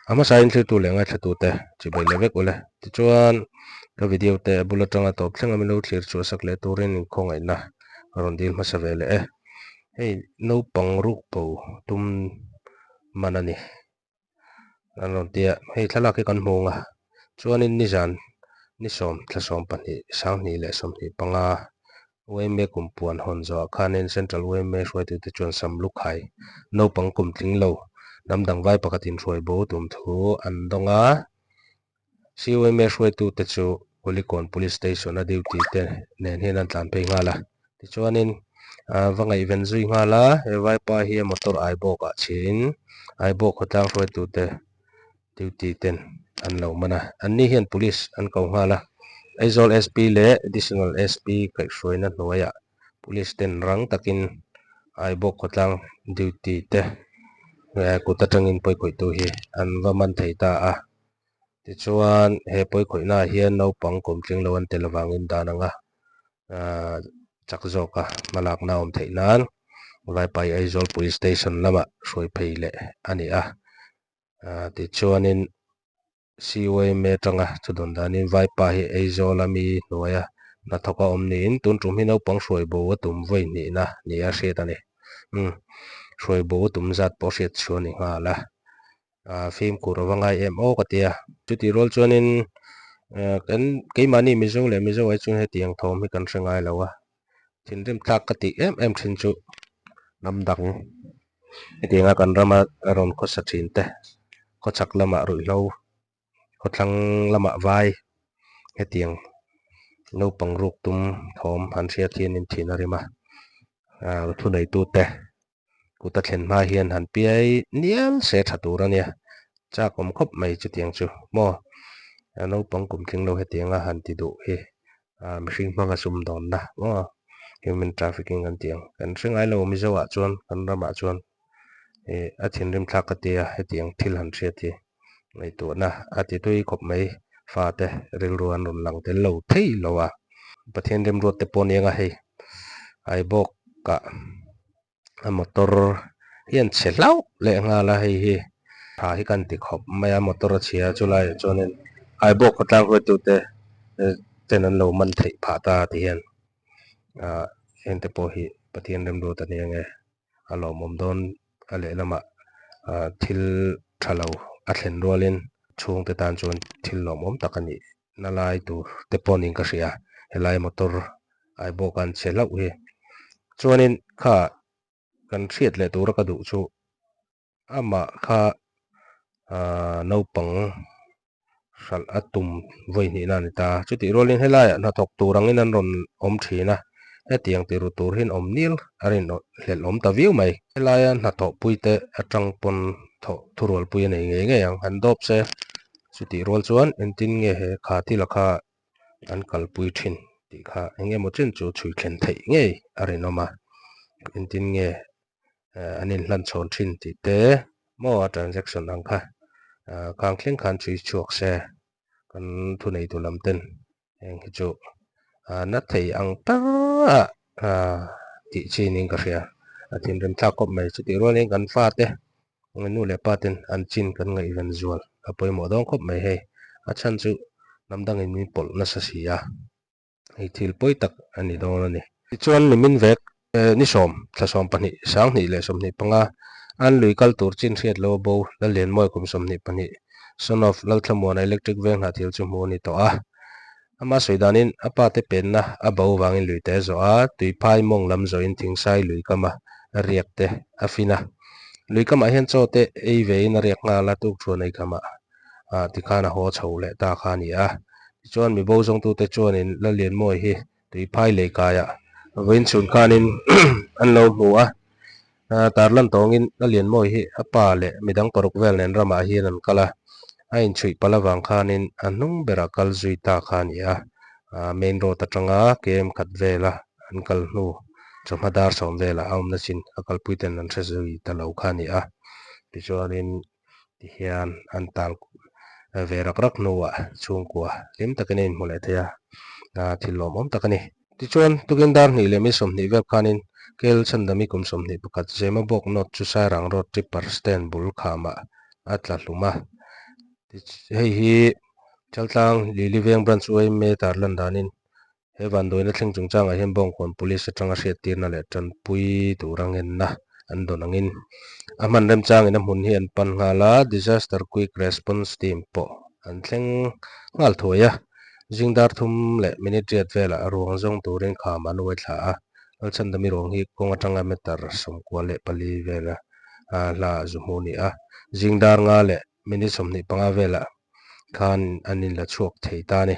A hmasain thiltu leh ngaithlatute chibai leh vek ule. Tichuan, ka video te a bul atanga tawp thleng a min lo thlir chhuah sak leh turin inkhawngaihna ka rawn dil hmasa ve leh e. Hei naupang ruk bo tum man a ni an rawn ti a, hei thlalak hi kan hmu ang a, chuanin nizan ni sawm thla 12 2025 YMA kum puan hawn zawhah khanin Central YMA hruaitute chuan sam lukhai naupang kum tling lo hnam dang vai pakhatin hruai bo tum thu an dawng a. CYMA hruaitute chu Kulikawn Police Station a duty te nen hian an tlan phei nghal a. Tichuanin va ngaihven zui nghal a, he vaipa hi a motor Aibawkah chhiain Aibawk khawtlang hruaitute duty ten an lo man a, anni hian police an ko nghal a, Aizawl SP leh Additional SP kaihhruaina hnuaiah police ten rang takin Aibawk khawtlang duty te kut atangin pawikhawihtu hi an va man thei ta a, tichuan he pawikhawihna ah hian naupang kumtling lo an tel avangin dan anga chak zawka hmalakna a awm theih nan Vaipai Aizawl Police Station lamah hruai phei leh a ni a. Tichuanin CYMA atanga chu dawn danin Vaipa hi Aizawl a mi hnuaia hnathawk a awm niin tun tum hi naupang hruai bo a tum vawi hnihna nia hriat a ni. Umm hruai bo a tum zat pawh hriat chu a ni nghal a, fimkhur a va ngai em aw ka ti a. Chutih rual chuanin kan keimahni Mizo leh Mizo ai chuan hetiang thawm hi kan hre ngai lo a, thinrim tlak ka tih em em thin chu hnam dang hetianga kan rama rawn khawsa thin te khawchhak lamah ruihhlo khawthlang lamah vai hetiang naupang ruk tum thawm han hriat hianin thin a rim a ah thuneitute kut a thlen hma hian han piai nial se tha tur a nia chak awm khawp mai chutiang chu maw naupang kum tling lo hetianga han ti duh hi. Ah mihring hmanga sumdawnna maw human trafficking kan tih ang kan hre ngai lo Mizo ah chuan kan ramah chuan ih a thinrim thlak ka tia hetiang thil han hriat hi ngaihtuahna a ti tui khawp mai fate rilru an rawn lang tel lo thei lo a Pathian remruat te pawh aniang a hei Aibawk ah a motor hi an chhe hlauh leh nghal a hei hi tha hi kan ti khawp mai a motor a chhia chulaiah chuanin Aibawk khawtlang hruaitute ten an lo man theih phah ta ti hian ah hengte pawh hi Pathian remruat a ni ang e a lawmawm dawn a lehlamah ah thil tha lo a thlen rualin chhungte tan chuan thil lawmawm tak a nih na lai tur te pawh niin ka hria helai motor Aibawk an chhe hlauh hi. Chuanin kha kan hriat leh tura ka duh chu amah kha aaa naupang hralh a tum vawi hnihna a ni ta. Chutih rualin helaiah hnathawk tur angin an rawn awm thin a, hetiang ti ru tur hian awm nil a rinhlelh awm ta viau mai. Helaia hnathawhpui te atang pawn thawh thurualpui a nei ngei ngei ang, han dawp se. Chutih rual chuan engtin nge he kha thila kha an kalpui thin tih kha eng emaw chen chu chhui thlen theih ngei a rinawm a, engtin nge an inhlan chhawn thin tih te maw a transaction ang kha khang thleng khan chhui chhuak se kan thuneitu lam ten heng hi chu na thei ang tar a tih chi niin ka hria a thinrim thlak khawp mai chutih rualin kan fate Nu leh pa ten an chin kan ngaihven zual a pawimawh dawn khawp mai hei. A chhan chu hnam dangin min pawlh nasa si a, hei thil pawi tak a ni dawn a ni. Tichuan nimin vek ni sawm, thla 12, 2025 an lui kal tur chin hriat lo bo Lallianmawi kum 22, son of Lalthlamuana Electric veng hna thil chu hmuh a ni tawh a. Ama sawi danin a pa te penna a bo vangin lui te a zawh a, tuiphai mawng lam zawhin thingsai lui kama riak te a fin a. Lui kamah hian chaw te ei vein a riak nghal a, tukthuan ei khamah ah tikhan a haw chho leh ta kha a ni a. Tichuan mi bo zawngtute chuanin Lallianmawi hi tuiphai lei kaiah vawiin chhun khanin an lo hmu a. Tarlan tawngin Lalianmawi hi a pa leh midang paruk vel nen ramah hian an kal a, a inchhuih palh avang khanin a hnung berah kal zui ta kha a ni a, main road atanga KM khat vela an kal hnu chawhma dar sawm velah a awmna chin a kalpui ten an hre zui ta lo kha a ni a, tichuanin tihian an tal ve rak rak hnuah chhungkua hlim takin a inhmu leh thei a, thil lawmawm tak a ni. Tichuan, tukin dar hnih leh mi 20 vel khanin Kel Chhandami kum 21 Zema bawk nawt chu Sairang Road Tipper Stand bul khamah a tla hlum a. Hei hi Chaltlang Lili Veng Branch yma tarlan danin he vanduaina thleng chungchangah hian Bawngkawn Police atanga hriattirna leh tanpui tura ngenna an dawn angin a hman remchangin a hmun hi an pan nghal a, Disaster Quick Response Team pawh an thleng nghal thuai a. Zing dar thum leh minute riat velah ruang zawng turin kham an uai thla a, Lalchhandami ruang hi kawng atanga meter 94 vela hla zu hmu a ni a, zing dar nga leh minute 25 velah khan an inla chhuak thei ta a ni.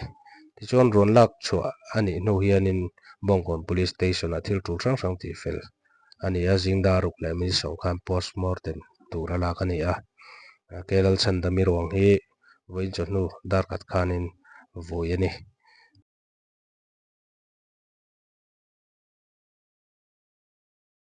Tichuan ruan lak chhuah a nih hnu hianin Bawngkawn Police Station-ah thil tul hrang hrang tihfel a ni a, zing dar ruk leh minute sawm khan postmortem tur a lak a ni a. Ke Lalchhandami ruang hi vawiin chawhnu dar khat khanin vui a ni.